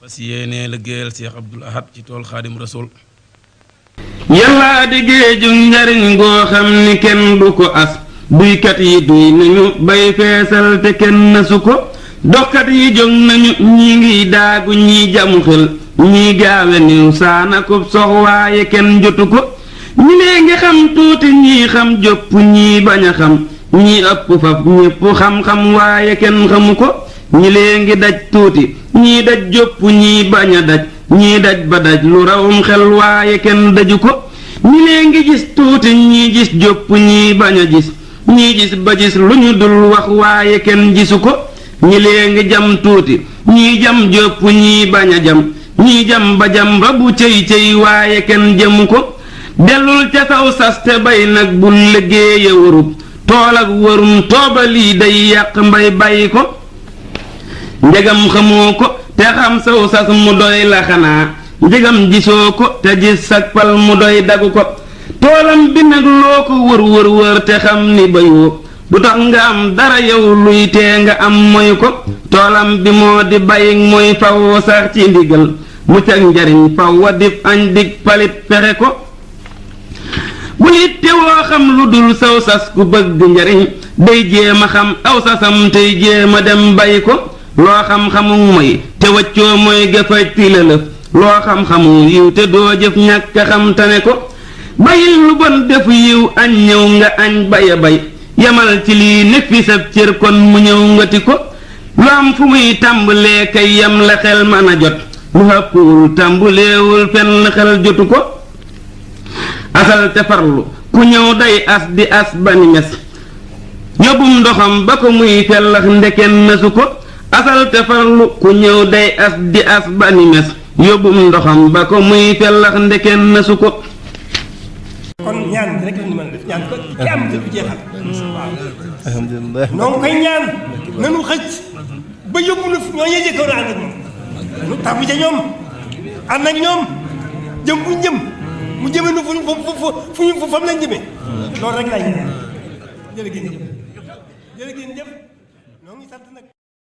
fas yéene liggéeyal Cheikh Abdoul Ahad ci tool Xaadim Rasul. yàllaa di géeju njariñ goo xam ni kenn du ko as duykat yi duy nañu bay feesal te kenn nasu ko doxkat yi jóg nañu ñii ngiy daagu ñii jamu xel ñii gaawe niw saana ko sox waaye kenn jotu ko ñi lee ngi xam tuuti ñii xam jopp ñii bañ a xam ñii ëpp faf ñépp xam-xam waaye kenn xamu ko ñi lee ngi daj tuuti ñii daj jopp ñii bañ a daj ñii daj ba daj lu rawum xel waaye kenn daju ko ñi lee ngi gis tuuti ñii gis jopp ñii bañ a gis ñii gis ba gis lu ñu dul wax waaye kenn gisu ko ñi lee ngi jam tuuti ñii jam jopp ñii bañ a jam ñii jam ba jam rabu cëy waaye kenn jëmu ko dellul ca saw sas te bay nag bul liggéeye warub tool ak warum toobali day yàq mbay bàyyi ko njegam xamoo ko te xam saw sas mu doy la xanaa njegam gisoo ko te gis sag pal mu doy dagu ko toolam bi nag loo ko wër te xam ni bayoo du tax nga am dara yow luy tee nga am moy ko toolam bi moo di bay mooy faw sax ci ndigal mu cag njariñ faw wa dib añ dig palit pexe ko bu nit te woo xam lu dul saw sas ku bëgg njariñ day jéem a xam aw sasam tey jéem a dem bay ko loo xam-xamu mooy te waccoo mooy gafaj ti la lëf loo xam-xamu yiw te doo jëf ñàkk a xam tane ko bayil lu bon defu yiw añ ñëw nga añ baya bay yamal ci lii nekk fi sab cër kon mu ñëw ngati ko lu am fu muy tàmbalee kay yam la xel mën a jot lu hàppuwul tàmbuleewul fenn xel jotu ko asal te farlu ku ñëw day as di as ba ni mes yóbbum ndoxam ba ko muy fellax ndeken nasu ko asal te farlu ku ñëw day as di as ba ni mes yóbbum ndoxam ba ko muy fellax ndeken nasu ko kon ñaan rek la ñu mën a def ñaan ko ki am te du jeexal waaw alhamdulilah noo ngi koy ñaan nanu xëcc ba yóbbu nu ñoo ñee jëkkoon ànd ak moom nu tàbbi ca ñoom ànd ak ñoom jëm fu ñu jëm mu jëme nu fu ñu fam lañ jëmee loolu rek laay ñaan jërë ngeen jëf noo ngi sant nag